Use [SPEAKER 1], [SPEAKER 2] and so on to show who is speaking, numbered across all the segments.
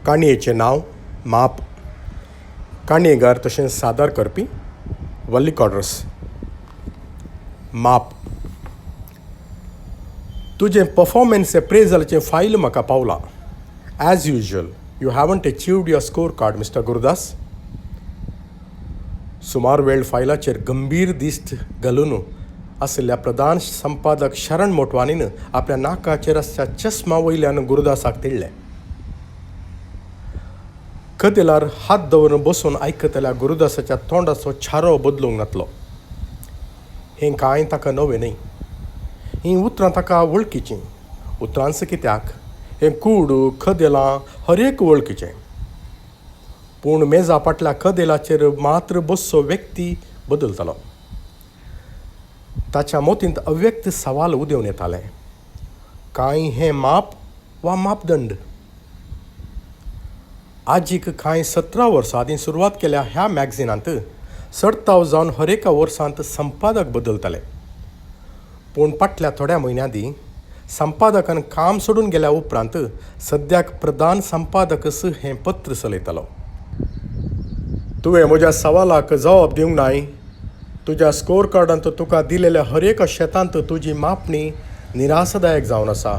[SPEAKER 1] काणयेचें नांव माप. काणयेगार तशेंच सादर करपी वल्ली कॉड्रस. माप. तुजें पफॉर्मन्स एप्रेजलाचें फायल म्हाका पावलां. As usual you haven't achieved your score card mister Gurudas. सुमार वेळ फायलाचेर गंभीर दिश्ट घालून आशिल्ल्या प्रधान संपादक शरण मोटवानीन आपल्या नाकाचेर आसच्या चश्मा वयल्यान गुरुदासाक तिडलें. कदेलार हात दवरून बसून आयकतल्या गुरुदासाच्या तोंडाचो छारो बदलूंक नातलो. हें कांय ताका नवें न्हय. हीं उतरां ताका वळखीचीं. उतरांच कित्याक, हें कूड, कदेलां हर एक वळखीचें. पूण मेजा फाटल्या कदेलाचेर मात्र बसचो व्यक्ती बदलतालो. ताच्या मतींत अव्यक्त सवाल उदेवन येतालें. कांय हें माप वा मापदंड? आजीक कांय 17 वर्सां आदीं सुरवात केल्या ह्या मॅगझिनांत चडताव जावन हरेका वर्सांत संपादक बदलताले. पूण फाटल्या थोड्या म्हयन्यां आदीं संपादकान काम सोडून गेल्या उपरांत सद्याक प्रधान संपादकच हें पत्र चलयतालो. तुवें म्हज्या सवालाक जवाब दिवंक नाय. तुज्या स्कोर कार्डांत तुका दिलेल्या हरेका शेतांत तुजी मापणी निरासदायक जावन आसा.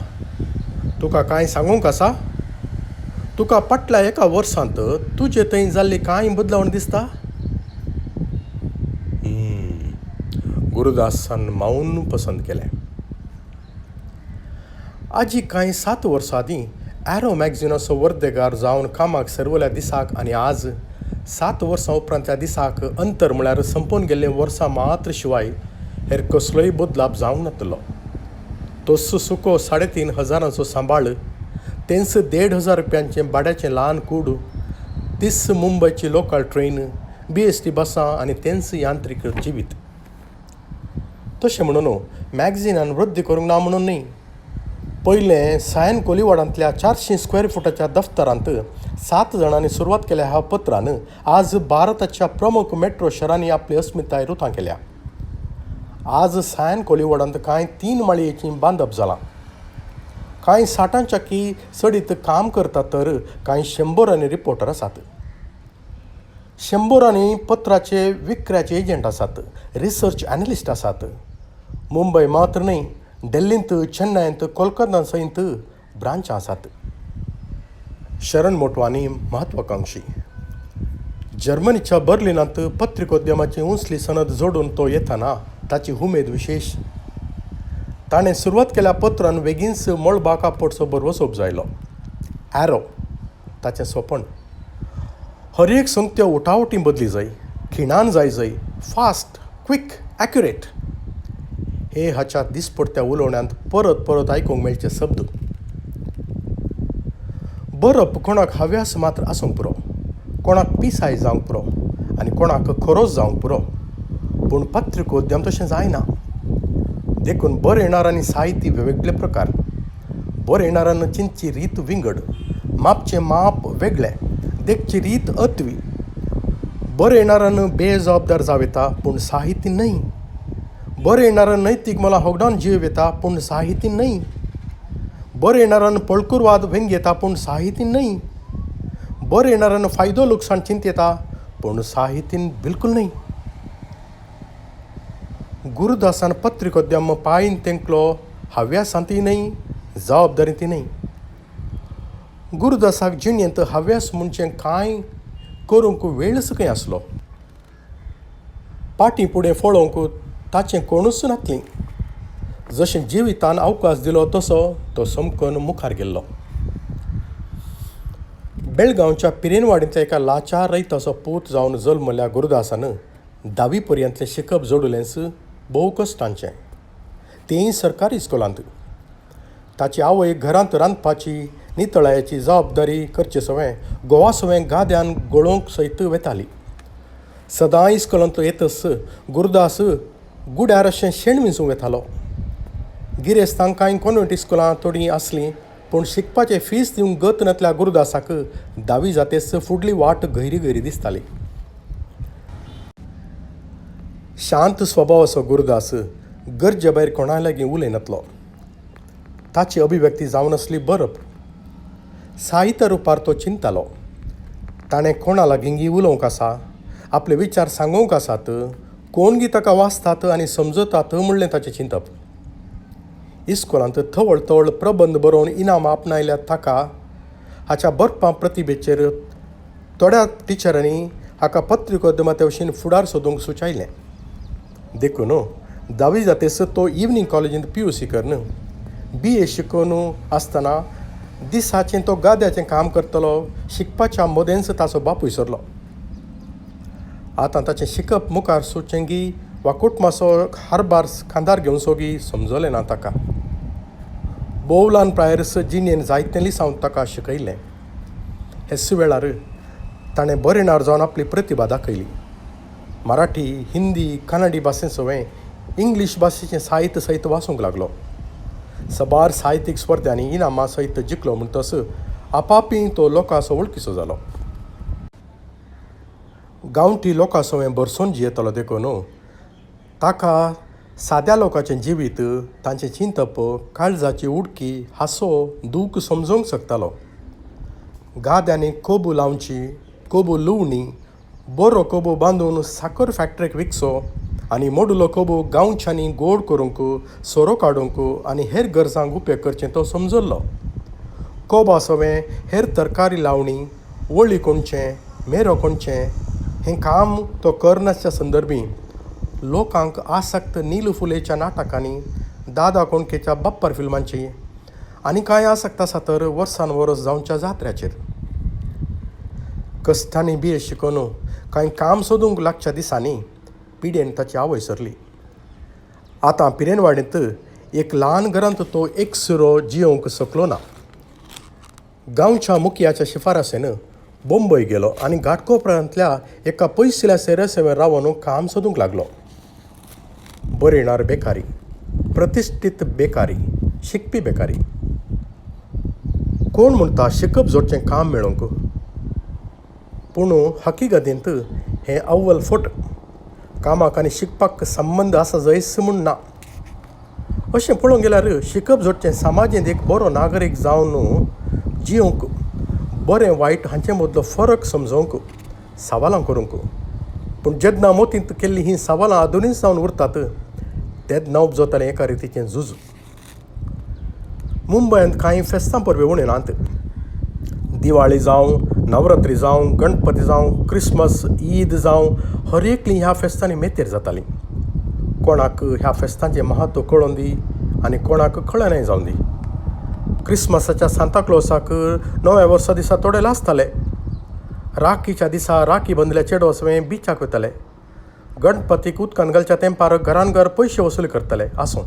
[SPEAKER 1] तुका कांय सांगूंक आसा? तुका फाटल्या एका वर्सांत तुजे थंय जाल्ली कांय बदलावण दिसता? गुरुदासान मौन पसंत केलें. आजी कांय 7 वर्सां आदीं एरो मॅगझिनाचो वर्देगार जावन कामाक सरवल्या दिसाक आनी आज 7 वर्सां उपरांतल्या दिसाक अंतर म्हळ्यार संपून गेल्ले वर्सां मात्र शिवाय हेर कसलोय बदलाप जावंक नातलो. तोच सुको 3,500 सांबाळ, तेंच 1,500 रुपयांचें भाड्याचें ल्हान कूड, तीच मुंबयची लोकल ट्रेन, BST बसां आनी तेंच यांत्रीक जिवीत. तशें म्हणून मॅगझिनान वृद्धी करूंक ना म्हणून न्हय. पयलें सायन कोलिवाडांतल्या 400 स्क्वेअर फुटाच्या दफ्तरांत 7 जाणांनी सुरवात केल्या ह्या पत्रान आज भारताच्या प्रमुख मेट्रो शहरांनी आपली अस्मिताय रुतां केल्या. आज सायन कोलिवाडांत कांय 3 माळयेचीं बांदप जालां. कांय 60च्या की चडीत काम करतात तर कांय 100 रिपोर्टर आसात. 100 पत्राचे विक्र्याचे एजंट आसात, रिसर्च एनलिस्ट आसात. मुंबय मात्र न्हय, दिल्लींत, चेन्नयंत, कोलकाता सयत ब्रांचां आसात. शरण मोटवानी महत्वाकांक्षी. जर्मनीच्या बर्लिनांत पत्रिकोद्यमाची उंचली सनद जोडून तो येताना ताची उमेद विशेश. ताणें सुरवात केल्या पत्रान वेगींच मळबाक आपटचो बरवसोप जायलो. एरो ताचें सोपण. हर एक संगत्यो उठावटी बदली जाय, खिणान जाय जाय, फास्ट, क्विक, ॲक्युरेट. हे हाच्या दिसपडत्या उलोवण्यांत परत परत आयकूंक मेळचे शब्द. बरप कोणाक हव्यास मात्र आसूंक पुरो, कोणाक पिसाय जावंक पुरो आनी कोणाक खरोच जावंक पुरो. पूण पत्रिकोद्यम तशें जायना. देखून बरयणार आनी साहित्य वेगवेगळे प्रकार. बरयणारान चिंतची रीत विंगड, मापचें माप वेगळें, देखची रीत अतवी. बरयणारान बेजबाबदार जावं येता पूण साहित्य न्हय. बरयणारान नैतीक मोलां होगडावन जीव येता पूण साहित्य न्हय. बरयणारान पळकुरवाद वेंग येता पूण साहित्य न्हय. बरयणारान फायदो लुकसाण चिंत येता पूण साहित्य बिलकुल न्हय. गुरुदासान पत्रिकोद्यम पायन तेंकलो हव्यासांतय न्हय, जबाबदारींतय न्हय. गुरुदासाक जिणेंत हव्यास म्हणचें कांय करूंक वेळच खंय आसलो. पाटी फुडें पळोवंक ताचें कोणूच नातलीं. जशें जिवितान अवकाश दिलो तसो तो समकन मुखार गेल्लो. बेळगांवच्या पिरेनवाडींतल्या एका लाचार रयताचो पूत जावन जल्मल्या गुरुदासान 10वी पर्यंतलें शिकप जोडलेंच भोव कश्टांचें, तेंय सरकारी इस्कोलांत. ताची आवय घरांत रांदपाची, नितळायेची जबाबदारी करचे सवें गोवा सवें गाद्यान गळोवंक सयत वेताली. सदांय इस्कोलांतलो येतच गुरुदास गुड्यार अशें शेण विंचूंक वेतालो. गिरेस्तांक कांय कॉन्वेंट इस्कोलां थोडीं आसलीं पूण शिकपाचें फीस दिवंक गत नातल्या गुरुदासाक 10वी जातेच फुडली वाट गैरी गैरी दिसताली. शांत स्वभावाचो गुरुदास गरजे भायर कोणा लागीं उलयनातलो. ताची अभिव्यक्ती जावन आसली बरप. साहित्य रुपार तो चिंततालो. ताणें कोणा लागीं उलोवंक आसा, आपले विचार सांगूंक आसात, कोण गी ताका वाचतात आनी समजतात म्हणलें ताचें चिंतप. इस्कोलांत थवळ थवळ प्रबंध बरोवन इनामां आपणायल्या ताका हाच्या बरपा प्रतिभेचेर थोड्या टिचरांनी हाका पत्रिकोद्यमा वशीन फुडार सोदूंक सुचायलें. देखून धावी जातेस तो इवनींग कॉलेजींत PUC करून BA शिकून आसतना दिसाचें तो गाद्याचें काम करतलो. शिकपाच्या मदेंच ताचो बापूय सरलो. आतां ताचें शिकप मुखार सोदचें गी वा कुटुंबाचो हारभार खांदार घेवचो गी समजलें ना ताका. भोव ल्हान प्रायेर जिणेन जायतें लिसांव ताका शिकयलें. हेच वेळार ताणें बरेणार जावन आपली प्रतिभा दाखयली. मराठी, हिंदी, कन्नडी भाशे सवें इंग्लीश भाशेचें साहित्य सयत वाचूंक लागलो. सबार साहित्यीक स्पर्ध्यांनी इनामां सयत जिखलो म्हणटच आपापी तो लोकांचो वळखीचो जालो. गांवठी लोकां सवें भरसून जियेतालो देखून ताका साद्या लोकांचें जिवीत, तांचें चिंतप, काळजाची उडकी, हांसो, दूख समजूंक शकतालो. गाद्यांनी कोबू लावची, कोबू लुवणी, बरो कोबू बांदून साकर फॅक्टरीक विकचो आनी मोडुलो कोबू गांवच्यांनी गोड करूंक, सोरो काडूंक आनी हेर गरजांक उपेग करचें तो समजल्लो. कोबा सवें हेर तरकारी लावणी, वळी कोणचें, मेरो कोणचें हें काम तो करनासच्या संदर्भी लोकांक आसक्त नीलू फुलेच्या नाटकांनी, दादा कोंडकेच्या बप्पर फिल्मांची आनी कांय आसक्त आसा तर वर्सान वर्स जावच्या जात्र्याचेर. कश्टांनी BA शिकून कांय काम सोदूंक लागच्या दिसांनी पिडेन ताची आवय सरली. आतां पिरेनवाडींत एक ल्हान घरांत तो एकसुरो जियोवंक शकलो ना. गांवच्या मुखियाच्या शिफारसीन बोंबय गेलो आनी घाटकोपरांतल्या एका पयसुल्या सेरेसेवेर रावन काम सोदूंक लागलो. बरेणार बेकारी, प्रतिश्ठीत बेकारी, शिकपी बेकारी. कोण म्हणटा शिकप जोडचें काम मेळोवंक, पूण हकीगतींत हें अव्वल फट. कामाक आनी शिकपाक संबंद आसा जयस म्हूण ना. अशें पळोवंक गेल्यार शिकप जोडचें समाजेंत एक बरो नागरीक जावन जियोवंक, बरें वायट हांचे मदलो फरक समजोवंक, सवालां करूंक. पूण जेन्ना मोतींत केल्लीं हीं सवालां आधुनीक जावन उरतात तेन्ना उपजतालें एका रितीचें झूज. मुंबयंत कांय फेस्तां परबी उणें नात. दिवाळी जावं, नवरात्री जावं, गणपती जावं, क्रिसमस, ईद जावं, हर एकलीं ह्या फेस्तांनी मेतेर जातालीं. कोणाक ह्या फेस्तांचें म्हत्व कळोन दी आनी कोणाक कळनाय जावन दी. क्रिसमसाच्या सांताक्लोसाक नव्या वर्सा दिसा थोडे लासताले. राखीच्या दिसा राखी बांदल्या चेडवा सवें बिचाक वताले. गणपतीक उदकान घालच्या तेंपार घरान घर पयशे वसुली करताले. आसूं,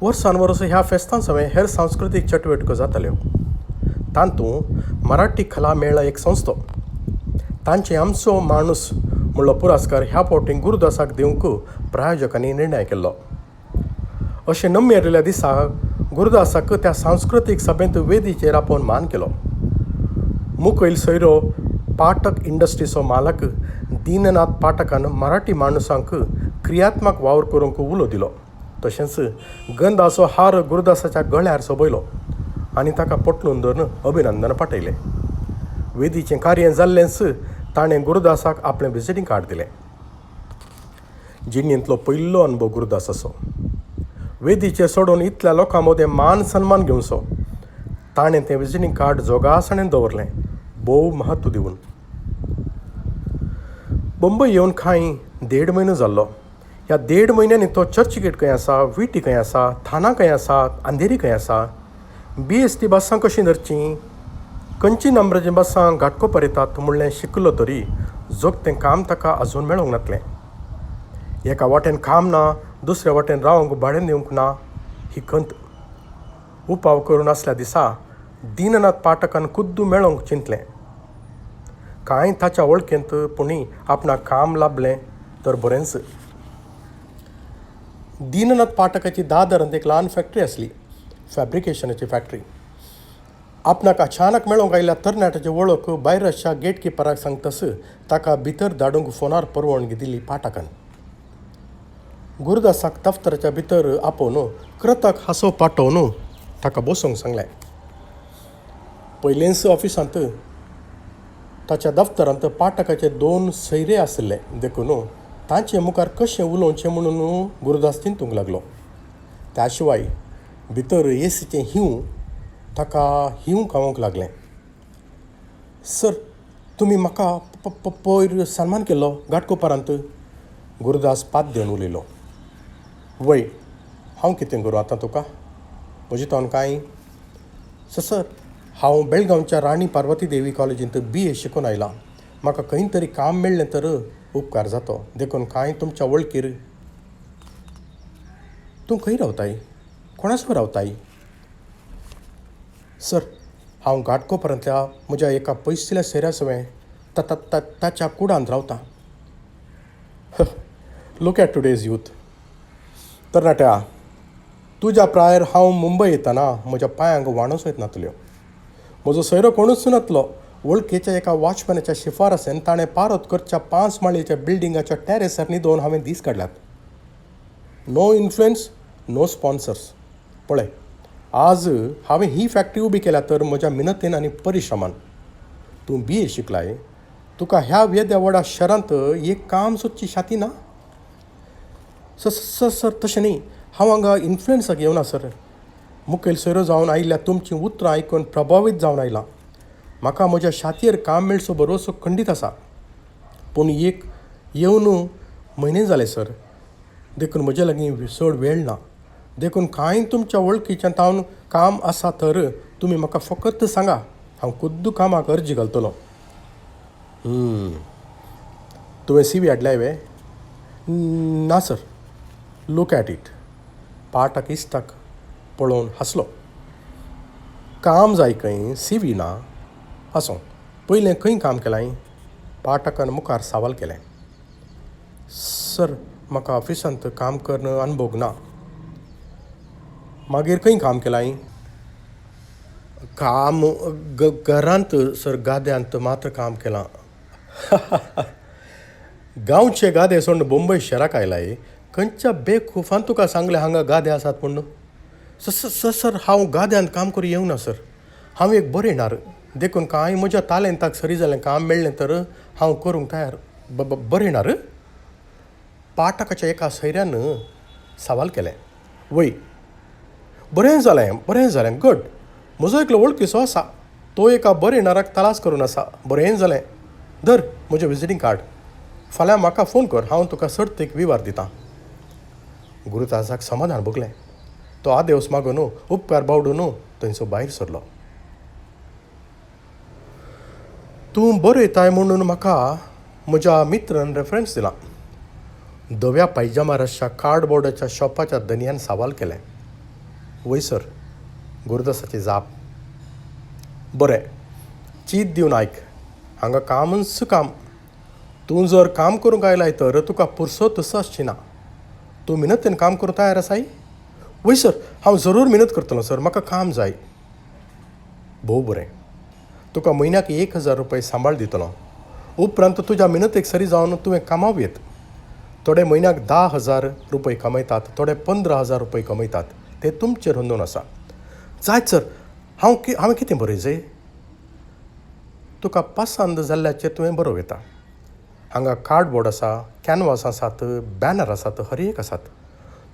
[SPEAKER 1] वर्सान वर्स ह्या फेस्तां सवें हेर सांस्कृतीक चटवटको जाताल्यो. तातूंत मराठी कला मेळा एक संस्थो. तांचे आमचो माणूस म्हणलो पुरस्कार ह्या फावटी गुरुदासाक दिवंक प्रायोजकांनी निर्णय केल्लो. अशें नम्य आयिल्ल्या दिसा गुरुदासाक त्या सांस्कृतीक सभेंत वेदीचेर आपोवन मान केलो. मुखैल सोयरो पाठक इंडस्ट्रीचो मालक दीननाथ पाठकान मराठी माणसांक क्रियात्मक वावर करूंक उलो दिलो. तशेंच गंधाचो हार गुरुदासाच्या गळ्यार सोबयलो आनी ताका पोटलून धरून अभिनंदन पाठयलें. वेदीचें कार्य जाल्लेंच ताणें गुरुदासाक आपलें विजिटींग कार्ड दिलें. जिणेंतलो पयलो अनुभव गुरुदासाचो. वेदीचेर सोडून इतल्या लोकां मदें मान सन्मान घेवचो. ताणें तें विजिटींग कार्ड जोगासाणेन दवरलें, भोव म्हत्व दिवन. बंबय येवन कांय 1.5 म्हयनो जाल्लो. ह्या 1.5 म्हयन्यांनी तो चर्चगेट खंय आसा, VT खंय आसा, थाना खंय आसा, अंधेरी खंय आसा, BST बसां कशीं धरचीं, खंयची नंबराचीं बसां घाटकोपर येतात म्हणलें शिकलो तरी जोगतें काम ताका अजून मेळोंक नासलें. एका वाटेन काम ना, दुसऱ्या वाटेन रावंक भाडें दिवंक ना ही खंत. उपाव करून आसल्या दिसा दीननाथ पाठकान खुद्द मेळोवंक चिंतलें. कांय ताच्या वळखेंत पुणी आपणाक काम लाभलें तर बरेंच. दीननाथ पाठकाची दादरांत एक ल्हान फॅक्टरी आसली, फॅब्रिकेशनाची फॅक्टरी. आपणाक अचानक मेळोवंक आयिल्ल्या तरणाट्याची वळख भायर आसच्या गेटकिपराक सांगतस ताका भितर धाडूंक फोनार परवानगी दिली पाठकान. गुरुदासाक दफ्तराच्या भितर आपोवन कृतक हांसो पाठोवन ताका बसूंक सांगलें. पयलेंच ऑफिसांत ताच्या दफ्तरांत पाठकाचे दोन सैरे आशिल्ले देखून तांचे मुखार कशें उलोवचें म्हणून गुरुदास चिंतूंक लागलो. त्या शिवाय भितर एसीचें हिंव ताका हिंव खावंक लागलें. सर, तुमी म्हाका पयर सन्मान केल्लो घाटकोपरांत, गुरुदास पात देवन उलयलो. वय, हांव कितें करूं आतां तुका? म्हजे तोंड कांय? सर, हांव बेळगांवच्या राणी पार्वती देवी कॉलेजींत बी ए शिकून आयलां. म्हाका खंय तरी काम मेळ्ळें तर उपकार जातो, देखून कांय तुमच्या वळखीर. तूं खंय रावताय? कोणासो रावताय? सर, हांव घाटकोपरांतल्या म्हज्या एका पयसुल्ल्या सैऱ्या सवें ताच्या कुडांत रावतां. Look at today's youth. तरणाट्या, तुज्या प्रायर हांव मुंबय येतना म्हज्या पांयांक वाणोच वयत नातल्यो. म्हजो सोयरो कोणूच नातलो. वळखीच्या एका वॉचमॅनाच्या शिफारसीन ताणें पारत करच्या 5 माळयेच्या बिल्डिंगाच्या टॅरेसार न्हिदोवन हांवें दीस काडल्यात. No influence, no sponsors. पळय, आज हांवें ही फॅक्टरी उबी केल्या तर म्हज्या मिनतेन आनी परिश्रमान. तूं बी ए शिकलाय, तुका ह्या येद्या व्हडा शहरांत एक काम सोदची शाती ना? सर सर तशें न्ही, हांव हांगा इन्फ्लुयन्साक येवना सर. मुखेल सोयरो जावन आयिल्ल्या तुमचीं उतरां आयकून प्रभावीत जावन आयलां. म्हाका म्हज्या शातयेर काम मेळचो भरवसो खंडीत आसा. पूण एक येवन म्हयने जाले सर, देखून म्हजे लागीं चड वेळ ना. देखून कांय तुमच्या वळखीच्यान तावन काम आसा तर तुमी म्हाका फकत सांगा, हांव खुद्द कामाक अर्जी घालतलो. तुवें सी वी हाडल्या वे? ना sir. Look at it. Pathak इश्टाक पळोवन हांसलो. काम जाय खंय, सी वी ना. आसूं, पयलें खंय काम केलां? पाठकान मुखार सवाल केलें. सर, म्हाका ऑफिसांत काम करून अनुभव ना. मागीर खंय काम केलां? काम घरांत सर, गाद्यांत मात्र काम केलां. गांवचे गादे सोडून मुंबय शहराक आयलाय, खंयच्या बेखुफान तुका सांगलें हांगा गादे आसात म्हूण? सर सर, हांव गाद्यांत काम करूं येवना सर. हांव एक बरयणार, देखून कांय म्हज्या तालेंताक सरी जालें काम मेळ्ळें तर हांव करूंक तयार. बरयणार? पाठकाच्या एका सैऱ्यान सवाल केलें. वय, बरें जालें, बरें जालें, गड. म्हजो एकलो वळखीचो आसा, तो एका बरयणाराक तलास करून आसा. बरें जालें, धर म्हजें विजिटींग कार्ड, फाल्यां म्हाका फोन कर, हांव तुका सर्तीक विवार दितां. गुरुदासाक समाधान भोगलें. तो आदेवस मागून उपकार बावडून थंयचो भायर सरलो. तूं बरयताय म्हणून म्हाका म्हज्या मित्रान रेफरन्स दिला. धव्या पायजामाराच्या कार्डबोर्डाच्या शॉपाच्या धनयान सवाल केलें. वय सर, गुरुदासाची जाप. बरें, चीत दिवन आयक, हांगा कामच काम. तूं जर काम करूंक आयलाय तर तुका पुरसो तसो आसची ना. तूं मिनतेन काम करूंक तयार आसाय? वय सर, हांव जरूर मिनत करतलो सर, म्हाका काम जाय. भोव बरें, तुका म्हयन्याक 1000 रुपये सांबाळ दितलो. उपरांत तुज्या मिनतेक सरी जावन तुवें कामाव येत. थोडे म्हयन्याक 10,000 रुपये कमयतात, थोडे 15,000 रुपये कमयतात, ते तुमचेर अंदून आसा. जायत सर, हांवें कितें बरयजे? तुका पसंद जाल्ल्याचेर तुवें बरोवं येता. हांगा कार्डबोर्ड आसा, कॅनवास आसात, बॅनर आसात, हर एक आसात.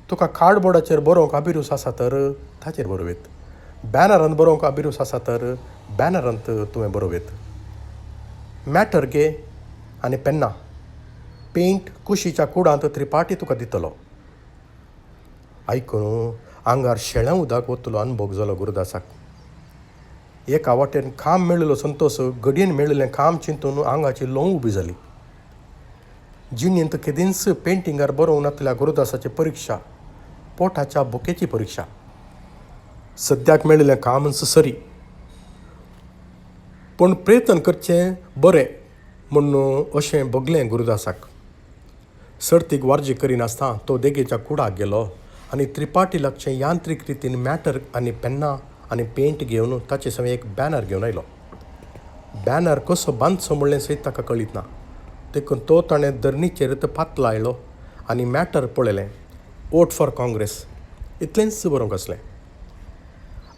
[SPEAKER 1] तुका कार्डबोर्डाचेर बरोवंक अभिरूच आसा तर ताचेर बरोवं येत. बॅनरांत बरोवंक अभिरूच आसा तर बॅनरांत तुवें बरोवं येत. मॅटर घे आनी पेन्नां, पेंट कुशीच्या कुडांत त्रिपाटी तुका दितलो. आयकून आंगार शेळें उदक वतलो अनभोग जालो गुरुदासाक. एका वाटेन काम मेळिल्लो संतोश, घडयेन मेळिल्लें काम चिंतून आंगाची ल्हंव उबी जाली. जिणेंत केदींच पेंटिंगार बरोवंक नातल्या गुरुदासाची परिक्षा, पोटाच्या भुकेची परिक्षा. सद्याक मेळिल्लें कामच सरी, पूण प्रयत्न करचें बरें म्हूण अशें भोगलें गुरुदासाक. सर्तीक वार्जी करिनासतना तो देगेच्या कुडाक गेलो आनी त्रिपाटी लागचें यांत्रीक रितीन मॅटर आनी पेन्नां आनी पेंट घेवन ताचे सवें एक बॅनर घेवन आयलो. बॅनर कसो बांदचो म्हणलें सयत ताका कळीत ना, देखून तो ताणें धरणीचेर पातलायलो आनी मॅटर पळयलें. वोट फॉर काँग्रेस इतलेंच बरोवंक आसलें.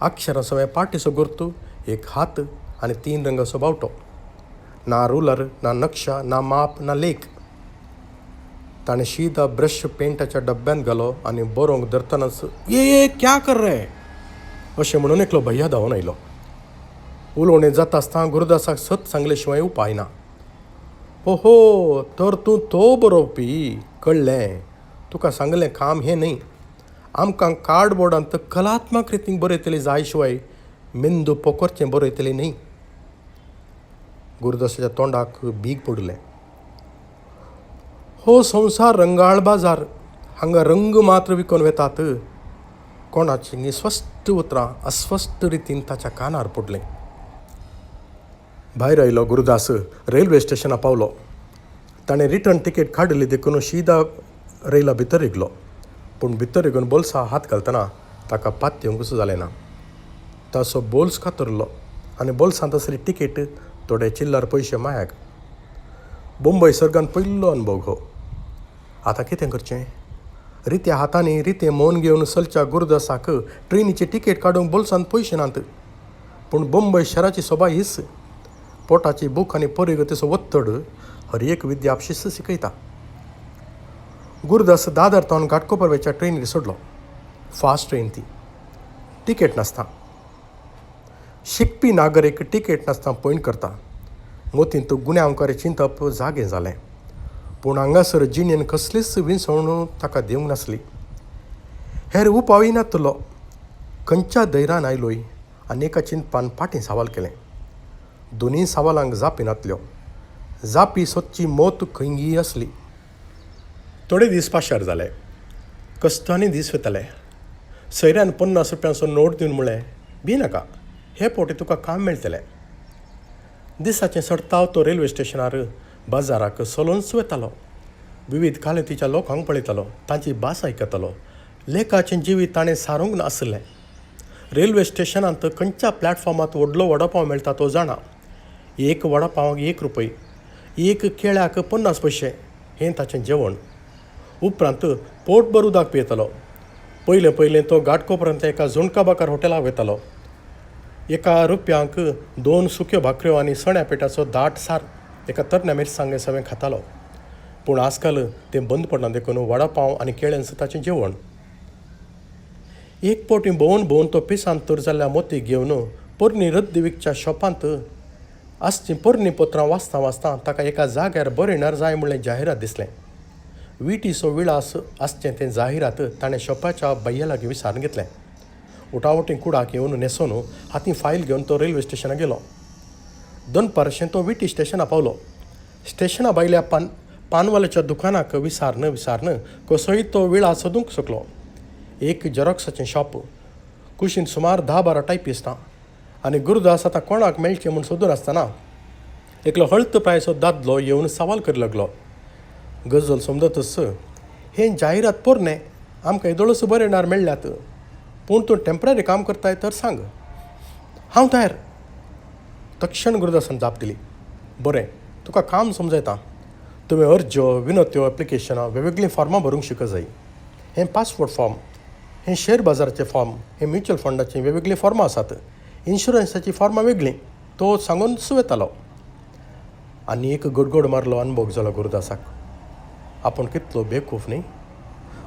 [SPEAKER 1] अक्षरां सवें पार्टीचो गुर्तू, एक हात आनी तीन रंगाचो बावटो. ना रुलर, ना नक्षा, ना माप, ना लेख. ताणें शीदा ब्रश पेंटाच्या डब्यांत घालो आनी बरोवंक धरतनाच ये ये क्या कर रे अशें म्हणून एकलो भैया धांवन आयलो. उलोवणें जाता आसतना गुरुदासाक सत सांगले शिवाय उपाय ना. ओहो, तर तूं तो बरोवपी, कळ्ळें. तुका सांगलें काम हें न्हय. आमकां कार्डबोर्डांत कलात्मक रितीन बरयतली जाय शिवाय मेंदू पोखरचें बरयतली न्हय. गुरुदासाच्या तोंडाक बीग पडलें. हो संवसार रंगाळ बाजार, हांगा रंग मात्र विकून वेतात. कोणाचीं स्पश्ट उतरां अस्पश्ट रितीन ताच्या कानार पडलें. भायर आयलो गुरुदास रेल्वे स्टेशना पावलो. ताणें रिटर्न तिकेट काडिल्ली देखून शीदा रेला भितर रिगलो. पूण भितर रिगून बोल्सा हात घालतना ताका पातयेवंकच जालें ना. ताचो बोल्स कातरलो आनी बोल्सांत आसली तिकेट थोडे चिल्लर पयशे मायाक. मुंबय सर्गान पयलो अनुभव हो. आतां कितें करचें? रित्या हातांनी रितें मौन घेवन चलच्या गुरुदासाक ट्रेनीची तिकेट काडूंक बोल्सांत पयशे नात. पूण मुंबय शाराची सोबा हीच. पोटाची भूक आनी परिगतीचो ಒತ್ತड हर एक विद्या आपशीच शिकयता. गुरुदास दादर तावन घाटकोपर वयच्या ट्रेनीर सोडलो. फास्ट ट्रेन ती. तिकेट नासता. शिकपी नागरीक तिकेट नासतना पयण करता. मोतींत गुन्यांवकारी चिंतप जागें जालें. पूण हांगासर जिणेन कसलीच विंचवण ताका दिवंक नासली. हेर उपावय नातलो. खंयच्या धैर्यान आयलोय आनी एका चिंतपान फाटीं सवाल केलें. दोनूय सवालांक जापी नातल्यो. जापी सोदची मोत खंयी आसली. थोडे दीस पाशार जाले. कश्टांनी दीस वताले. सैऱ्यान 50 रुपयांचो नोट दिवन म्हळें, बी नाका, हे फावटी तुका काम मेळटलें. दिसाचें सडताव तो रेल्वे स्टेशनार बाजाराक चलोवनच वतालो. विविध कालेतीच्या लोकांक पळयतालो, तांची भास आयकतालो. लेखाचें जिवीत ताणें सारूंक नासलें. रेल्वे स्टेशनांत खंयच्या प्लॅटफॉर्मांत व्हडलो वडापाव मेळटा तो जाणा. एक वडापावाक 1 रुपय, एक केळ्याक 50 पयशे हें ताचें जेवण. उपरांत पोटभर उदक पियेतालो. पयलें पयलें तो घाटकोपरांतल्या एका झुणका बाकर हॉटेलाक वतालो. 1 रुपयांक 2 सुक्यो भाकऱ्यो आनी सण्या पिठाचो दाट सार एका तरण्या मिरसांगे सवें खातालो. पूण आजकाल तें बंद पडलां देखून वडापाव आनी केळ्यांचो ताचें जेवण. एक फावटी भोंवन भोंवन तो पिसांत तर जाल्ल्या मोतीक घेवन पोरणी रद्दी विकच्या शॉपांत आसचीं पोरणी पत्रां वाचता वाचता ताका एका जाग्यार बरयणार जाय म्हणलें जाहिरात दिसलें. विटीचो विळास आसचें तें जाहिरात ताणें शॉपाच्या भैया लागीं विचारून घेतलें. उटाउटी कुडाक येवन न्हेसोन हातीं फायल घेवन तो रेल्वे स्टेशनाक गेलो. दनपारशें तो विटी स्टेशना पावलो. स्टेशना भायल्या पानवाल्याच्या दुकानाक विचारून विचारून कसोय तो विळास सोदूंक शकलो. एक झेरॉक्साचें शॉप, कुशीन सुमार 10-12 टायपिस्टां आनी गुरुदास आतां कोणाक मेळचें म्हूण सोदून आसतना एकलो हळत प्रायचो दादलो येवन सवाल करी लागलो. गजल समजतच हें जाहिरात पोरणें, आमकां येदोळच बरयणार मेळ्ळ्यात, पूण तूं टेंपररी काम करताय तर सांग, हांव तयार. तक्षण गुरुदासान जाप दिली, बरें, तुका काम समजयता. तुवें अर्ज, विनोत्यो, एप्लिकेशनां वेगवेगळीं फॉर्मां भरूंक शिक जाय. हें पासपोर्ट फॉर्म, हें शेअर बाजाराचें फॉर्म, हें म्युच्युअल फंडाचीं वेगवेगळीं फॉर्मां आसात, इन्शुरन्साचीं फॉर्मां वेगळीं. तो सांगून सुवेतालो. आनी एक गडगड मारलो अनभोग जालो गुरुदासाक. आपूण कितलो बेकूफ न्ही,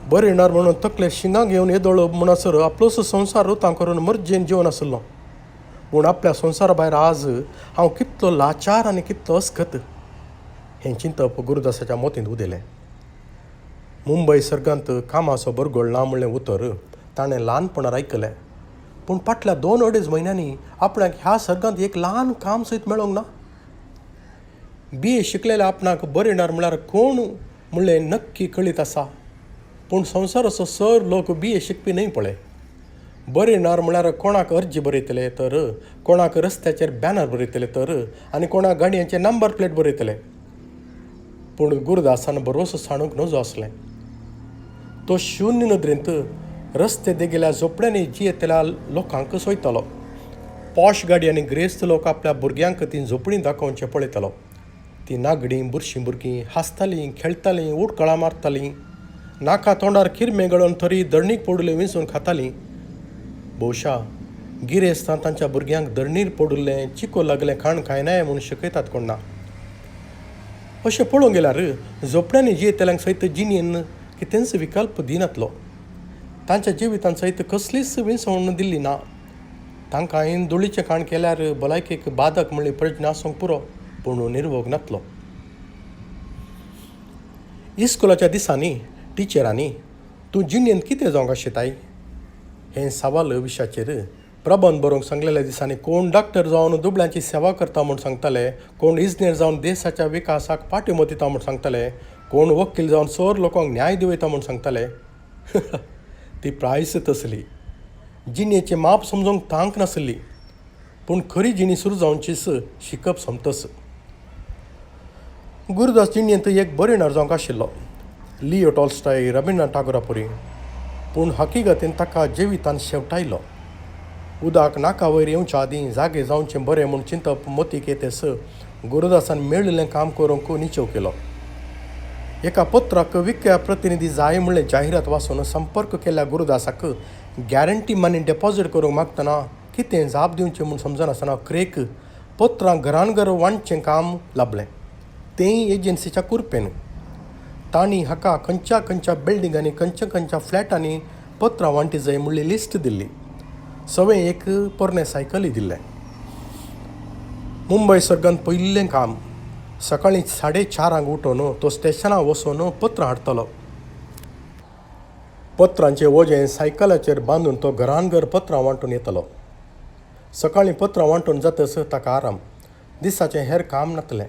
[SPEAKER 1] बरयणार म्हणून तकले शिंगां घेवन येदोळ म्हणसर आपलोच संवसार रुतां करून मर्जेन जिवन आसलो. पूण आपल्या संवसारा भायर आज हांव कितलो लाचार आनी कितलो अस्खत हें चिंतप गुरुदासाच्या मोतींत उदेलें. मुंबय सर्गांत कामाचो बरगोळ ना म्हणलें उतर ताणें ल्हानपणार आयकलें. पूण फाटल्या 2-2.5 म्हयन्यांनी आपणाक ह्या सर्गांत एक ल्हान काम सयत मेळोंक ना. बी ए शिकलेल्या आपणाक बरयणार म्हळ्यार कोण म्हणलें नक्की कळीत आसा. पूण संवसाराचो सर लोक बी ए शिकपी न्हय पळय. बरयणार म्हळ्यार कोणाक अर्जी बरयतले तर, कोणाक रस्त्याचेर बॅनर बरयतले तर, आनी कोणाक गाडयांचे नंबर प्लेट बरयतले. पूण गुरुदासान भरवसो सांडूंक नजो आसलें. तो शून्य नदरेंत रस्ते देगेल्या झोपड्यांनी जियेतल्या लोकांक सोयतालो. पॉश गाडी आनी ग्रेस्त लोक आपल्या भुरग्यांक तीं झोपडीं दाखोवचें पळयतालो. तीं नागडीं बुरशीं भुरगीं हांसतालीं, खेळटालीं, उडकळां मारतालीं, नाका तोंडार किरमे गळोवन तरी दरणीक पडले विंचून खातालीं. भोवशा गिरेस्तां तांच्या भुरग्यांक धरणीर पडिल्लें चिको लागलें खाण खायनाय म्हूण शिकयतात कोण ना. अशें पळोवंक गेल्यार झोपड्यांनी जियेतल्यांक सयत जिणेन कितेंच विकल्प दिनातलो. तांच्या जिवितान सयत कसलीच विंचवण दिल्ली ना. तांकां धुळीचें खाण केल्यार भलायकेक बादक म्हणली प्रज्ञा आसूंक पुरो, पूण निर्वोग नातलो. इस्कुलाच्या दिसांनी टिचरांनी तूं जिणेंत कितें जावंक आशिताय हें सवाल विशयाचेर प्रबंध बरोवंक सांगलेल्या दिसांनी कोण डॉक्टर जावन दुबळ्यांची सेवा करता म्हूण सांगताले, कोण इजनेर जावन देशाच्या विकासाक पाठिंबो दिता म्हूण सांगताले, कोण वकील जावन सर लोकांक न्याय दिवयता म्हूण सांगताले. ती प्रायस तसली. जिणेचें माप समजूंक तांक नासली, पूण खरी जिणी सुरू जावचीच शिकप सोमतच. गुरुदास जिणेंत एक बरयणार जावंक आशिल्लो, लियो टॉलस्टॉय, रबिन्द्रनाथ टागोरा परी. पूण हकिगतीन ताका जिवितान शेवटायलो. उदक नाका वयर येवच्या आदीं जागे जावचें बरें म्हूण चिंतप मतीक येतेस गुरुदासान मेळिल्लें काम करूंक निचेव केलो. एका पत्राक विक्रय प्रतिनिधी जाय म्हणलें जाहिरात वाचून संपर्क केल्ल्या गुरुदासाक गॅरंटी मनी डेपॉजीट करूंक मागतना कितें जाप दिवचें म्हूण समजनासतना क्रेक पत्रां घरान घर वांटचें काम लाबलें, तेंय एजन्सीच्या कुरपेन. तांणी हाका खंयच्या खंयच्या बिल्डिंगांनी खंयच्या खंयच्या फ्लॅटांनी पत्रां वांटी जाय म्हणली लिस्ट दिल्ली. सवें एक पोरणें सायकलय दिल्लें. मुंबय सर्गांत पयिल्लें काम. सकाळीं 4:30 उठून तो स्टेशनार वचून पत्रां हाडटलो. पत्रांचें वजें सायकलाचेर बांदून तो घरान घर पत्रां वांटून येतलो. सकाळीं पत्रां वांटून जातच ताका आराम, दिसाचें हेर काम नासलें.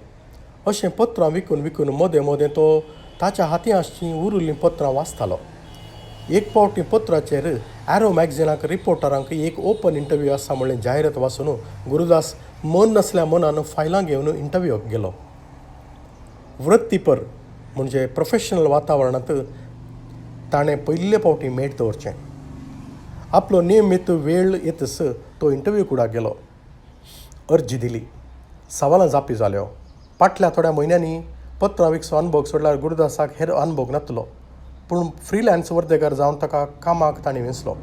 [SPEAKER 1] अशें पत्रां विकून विकून मदें मदें तो ताच्या हातीं आसचीं उरिल्लीं पत्रां वाचतालो. एक फावटी पत्राचेर एरो मॅगझिनाक रिपोर्टरांक एक ओपन इंटरव्यू आसा म्हणलें जाहिरात वाचून गुरुदास मन नासल्या मनान फायलां घेवन इंटरव्यूक गेलो. वृत्तीपर म्हणजे प्रोफेशनल वातावरणांत ताणें पयले फावटी मेट दवरचें. आपलो नियमीत वेळ येतस तो इंटरव्यू कुडाक गेलो. अर्जी दिली, सवालां जापी जाल्यो. फाटल्या थोड्या म्हयन्यांनी पत्रां विकचो अनुभव सोडल्यार गुरुदासाक हेर अनुभव नासलो, पूण फ्रिलान्स वर्देकार जावन ताका कामाक तांणी वेंचलो.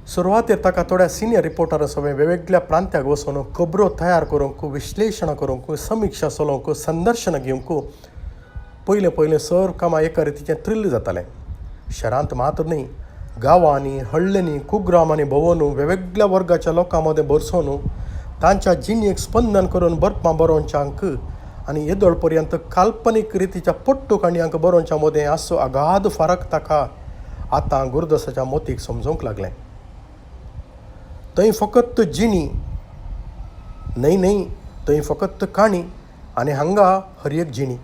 [SPEAKER 1] सुरवातेर ताका थोड्या सिनियर रिपोर्टरां सवें वेगवेगळ्या प्रांत्याक वचून खबरो तयार करूंक, विश्लेशणां करूंक, समिक्षा चलोवंक, संदर्शनां घेवंक पयलें पयलें सर कामां एका रितीचें थ्रिल्ल जातालें. शहरांत मात्र न्हय, गांवांनी, हळ्ळ्यांनी, कुग्रामांनी भोंवन वेगवेगळ्या वर्गाच्या लोकां मदें भरसोन तांच्या जिणेक स्पंदन करून बरपां बरोवच्यांक आनी येदोळ पर्यंत काल्पनीक रितीच्या पट्टू काणयांक बरोवच्या मदें आसचो अगाध फरक ताका आतां गुरुदासाच्या मोतीक समजूंक लागलें. थंय फकत जिणी न्हय न्हय, थंय फकत काणी आनी हांगा हर एक जिणी,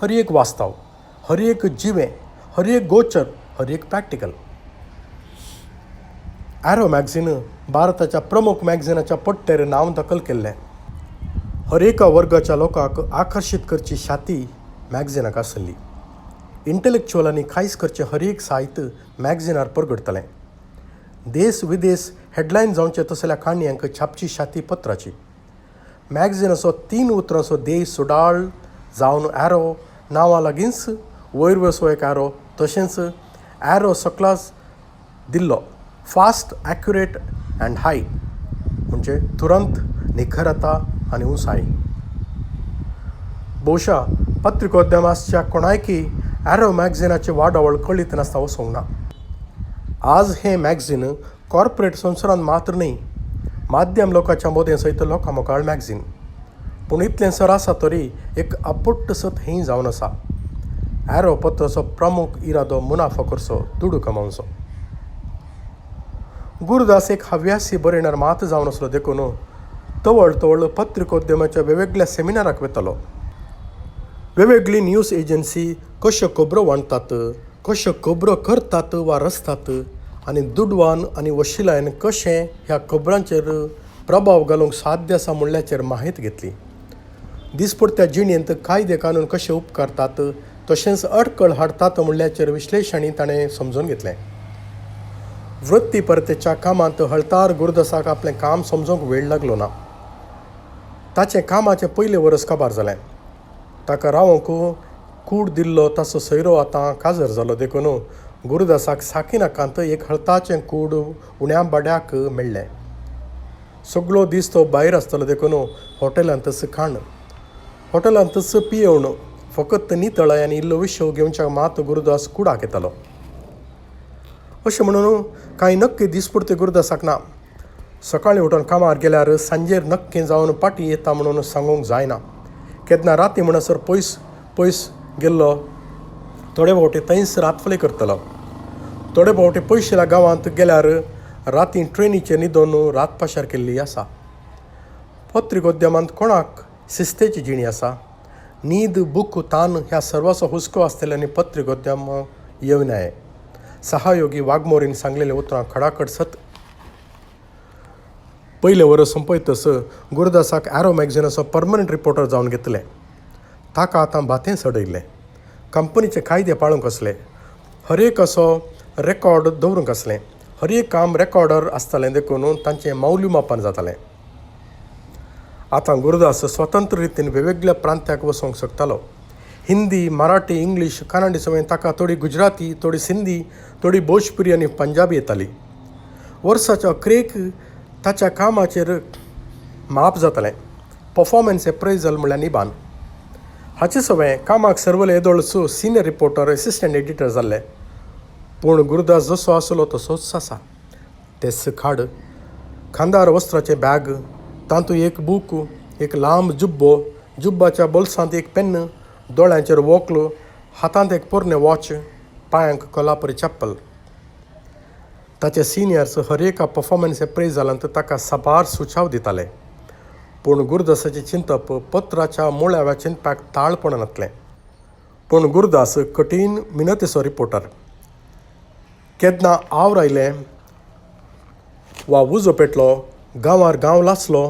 [SPEAKER 1] हर एक वास्तव, हर एक जिवें, हर एक गोचर, हर एक प्रॅक्टिकल. एरो मॅगझीन भारताच्या प्रमुख मॅगझिनाच्या पट्टेर नांव दखल केल्लें. हर एका वर्गाच्या लोकांक आकर्शीत करची शाती मॅगझिनाक आसली. इंटलेक्च्युअलांनी खायस करचें हर एक साहित्य मॅगझिनार परगटतलें. देस विदेस हेडलायन जावचें तसल्या काणयांक छापची शाती पत्राची. मॅगझिनाचो 3 उतरांचो देश सुडाळ जावन एरो नांवा लागींच वयर वसो एक एरो, तशेंच एरो सकलाच दिल्लो फास्ट, ॲक्युरेट अँड हाय, म्हणजे तुरंत, निखरता आनी उंचाय. बहुशा पत्रिकोद्यमाच्या कोणायकी एरो मॅगझिनाची वाडावळ कळीत नासतना वचूंक ना. आज हें मॅगझीन कॉर्पोरेट संवसारांत मात्र न्हय, माध्यम लोकांच्या मदें सयत लोकां मुखार मॅगझीन. पूण इतलें सर आसा तरी एक अपुट्ट सत हें जावन आसा. एरो पत्राचो प्रमुख इरादो मुनाफो करचो, दुडू कमावचो. गुरुदास एक हव्यासी बरयणार मात जावन आसलो, देखून तवळ तवळ पत्रिकोद्यमाच्या वेगवेगळ्या सेमिनाराक वतालो. वेगवेगळी न्यूज एजन्सी कश्यो खबरो वांटतात, कश्यो खबरो करतात वा रचतात आनी दुडवान आनी वशिलायन कशें ह्या खबरांचेर प्रभाव घालूंक साध्य आसा म्हणल्याचेर माहिती घेतली. दिसपडत्या जिणेंत कायदे कानून कशे उपकारतात तशेंच अडकळ हाडटात म्हणल्याचेर विश्लेशणूय ताणें समजून घेतलें. वृत्तीपरतेच्या कामांत हळतार गुरुदासाक आपलें काम समजूंक वेळ लागलो ना. ताचें कामाचें पयलें वर्स काबार जालें. ताका रावंक कूड दिल्लो ताचो सोयरो आतां काजर जालो, देखून गुरुदासाक साकिनाकांत एक हळताचें कूड उण्या भाड्याक मेळ्ळें. सगळो दीस तो भायर आसतालो देखून हॉटेलांतच खाण, हॉटेलांतच पियेवण, फकत नितळाय आनी इल्लो विशव घेवच्याक मात गुरुदास कुडाक येतालो. अशें म्हणून कांय नक्की दिसपुरते गुरुदासाक ना. सकाळीं उठून कामार गेल्यार सांजेर नक्की जावन पाटी येता म्हणून सांगूंक जायना. केन्ना राती म्हणसर पयस पयस गेल्लो, थोडे फावटी थंयच रातफले करतलो. थोडे फावटी पयशिल्या गांवांत गेल्यार राती ट्रेनीचेर न्हिदोन रात पाशार केल्ली आसा. पत्रिकोद्यमांत कोणाक शिस्तेची जिणी आसा? न्हीद, भूक, तान ह्या सर्वाचो हुस्को आसतल्यांनी पत्रिकोद्यम येवनाय. सहायोगी वाघमोरीन सांगलेलीं उतरां खडाखड सत. पयलें वर्स सोंपयतच गुरुदासाक एरो मॅगझिनाचो परमनंट रिपोर्टर जावन घेतलें. ताका आतां भातें चडयल्लें. कंपनीचे कायदे पाळूंक आसले, हर एक असो रेकॉर्ड दवरूंक आसलें, हर एक काम रेकॉर्डर आसतालें देखून तांचें मौल्यमापन जातालें. आतां गुरुदास स्वतंत्र रितीन वेगवेगळ्या प्रांत्याक वचोंक शकतालो. हिंदी, मराठी, इंग्लीश, कानडी समेत ताका थोडी गुजराती, थोडी सिंधी, थोडी भोजपुरी आनी पंजाबी येताली. वर्साच्या अखेरेक ताच्या कामाचेर माप जातालें. पफॉर्मन्स एप्रेजल म्हणल्यार निबान. हाचे सवें कामाक सर्वले येदोळच सिनियर रिपोर्टर, एसिस्टंट एडिटर जाल्ले. पूण गुरुदास जसो आसलो तसोच आसा. तेच खाड, खांदार वस्त्राचें बॅग, तातूंत एक बूक, एक लांब जुब्बो, जुब्बाच्या बोल्सांत एक पेन्न, दोळ्यांचेर वोक्ल, हातांत एक पोरणें वॉच, पांयांक कोल्हापुरी चप्पल. ताचे सिनियर्स हर एका पफॉर्मन्स एप्रेजलांत ताका साबार सुचाव दिताले. पूण गुरुदासाचें चिंतप पत्राच्या मुळाव्या चिंतपाक ताळ पडनासलें. पूण गुरुदास कठीण मिनतेचो रिपोर्टर. केन्ना आवर आयलें वा उजो पेटलो, गांवार गांव लासलो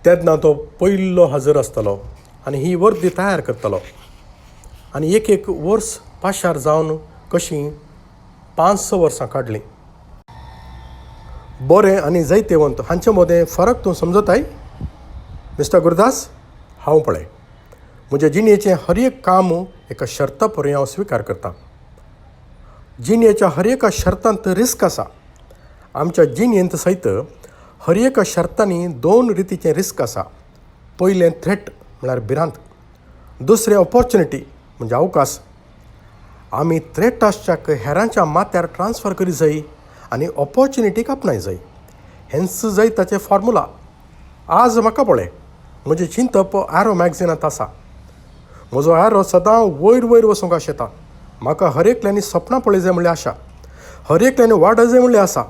[SPEAKER 1] तेन्ना तो पयलो हजर आसतालो आनी ही वर्दी तयार करतालो. आनी एक एक वर्स पाशार जावन कशीं 5-6 वर्सां काडलीं. बरें आनी जैतेवंत हांचे मदें फरक तूं समजताय मिस्टर गुरुदास? हांव पळय, म्हज्या जिणेचें हर एक काम एका शर्ता परी हांव स्विकार करतां. जिणेच्या हर एका शर्तांत रिस्क आसा. आमच्या जिणेंत सयत हर एका शर्तांनी दोन रितीचें रिस्क आसा. पयलें थ्रेट म्हळ्यार भिरांत, दुसरें ऑपॉर्च्युनिटी म्हणजे अवकाश. आमी थ्रेट आसच्याक हेरांच्या माथ्यार ट्रान्सफर करी जाय आनी ऑपॉर्च्युनिटीक आपणाय जाय. हेंच जाय ताचें फॉर्मुला. आज म्हाका पळय, म्हजें चिंतप एरो मॅगझिनांत आसा. म्हजो एरो सदां वयर वयर वचूंक आशेता. म्हाका हर एकल्यांनी सपनां पळय जाय म्हणल्यार आशा, हर एकल्यांनी वाडय जाय म्हणल्यार आसा.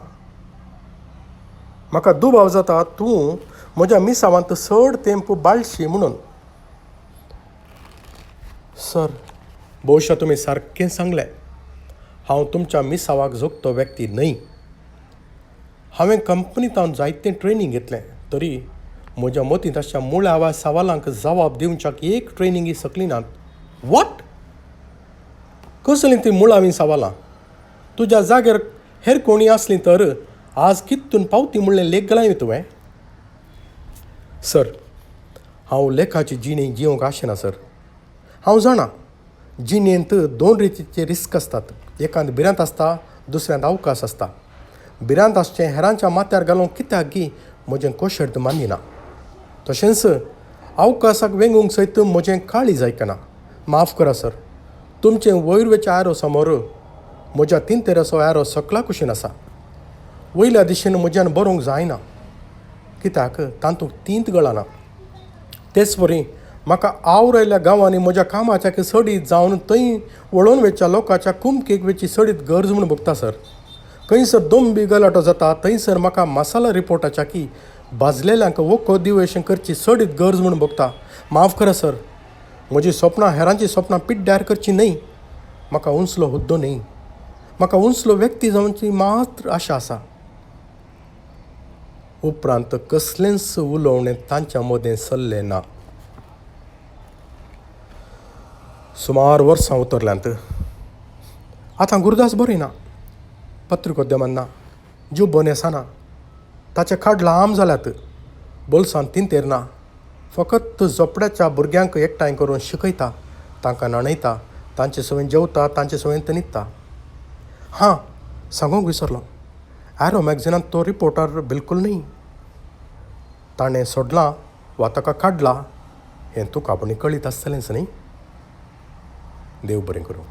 [SPEAKER 1] म्हाका दुबाव जाता तूं म्हज्या मिसावांत चड तेंप बाळशी म्हणून. सर, बहुशा तुमी सारकें सांगलें. हांव तुमच्या मिसावाक जोगतो व्यक्ती न्हय. हांवें कंपनींत जायतें ट्रेनींग घेतलें तरी म्हज्या मतींत आसच्या मुळाव्या सवालांक जवाब दिवच्याक एक ट्रेनिंगय सकली नात. What? कसलीं तीं मुळावीं सवालां? तुज्या जाग्यार हेर कोणीय आसलीं तर आज कितून पावती म्हणलें लेख घालाय तुवें? सर, हांव लेखाची जिणी जिवंक आशिना सर. हांव जाणा जिणेंत दोन रितीचे रिस्क आसतात. एकांत भिरांत आसता, दुसऱ्यांत अवकाश आसता. भिरांत आसचें हेरांच्या माथ्यार घालूंक कित्याक गी म्हजें कोशर्द मानिना. तशेंच अवकाशाक वेंगूंक सयत म्हजें काळीज आयकना. माफ करा सर, तुमचें वयर वयच्या एरो समोर म्हज्या तिंतेराचो एरो सकला कुशीन आसा. वयल्या दिशेन म्हज्यान बरोवंक जायना कित्याक तातूंत तींत गळना. तेच परी म्हाका आवर आयिल्ल्या गांवांनी म्हज्या कामाच्या चडीत जावन थंय वळोवन वचच्या लोकांच्या कुमकेक वेची चडीत गरज म्हूण भोगता सर. खंयसर दोंबी गलाटो जाता थंयसर म्हाका मसाला रिपोर्टाच्या की भाजलेल्यांक वखद दिवं करची चडीत गरज म्हूण भोगता. माफ करा सर, म्हजी सपनां हेरांची सपनां पिड्ड्यार करची न्हय. म्हाका उंचलो हुद्दो न्हय, म्हाका उंचलो व्यक्ती जावची मात्र आशा आसा. उपरांत कसलेंच उलोवणें तांच्या मदें चल्लें ना. सुमार वर्सां उतरल्यांत. आतां गुरुदास बरें ना, पत्रिकोद्यमान ना, जुब्बो न्हेसना, ताचे खाड लांब जाल्यात, बोल्सांत तिंतेर ना, फकत झोपड्याच्या भुरग्यांक एकठांय करून शिकयता, तांकां न्हाणयता, तांचे सवें जेवता, तांचे सवें न्हिदता. हां, सांगूंक विसरलों, ॲरो मॅगझिनांत तो रिपोर्टर बिलकूल न्ही. ताणें सोडलां वा ताका काडला हें तुका आपणें कळीत आसतलेंच न्ही. देव बरें करूं.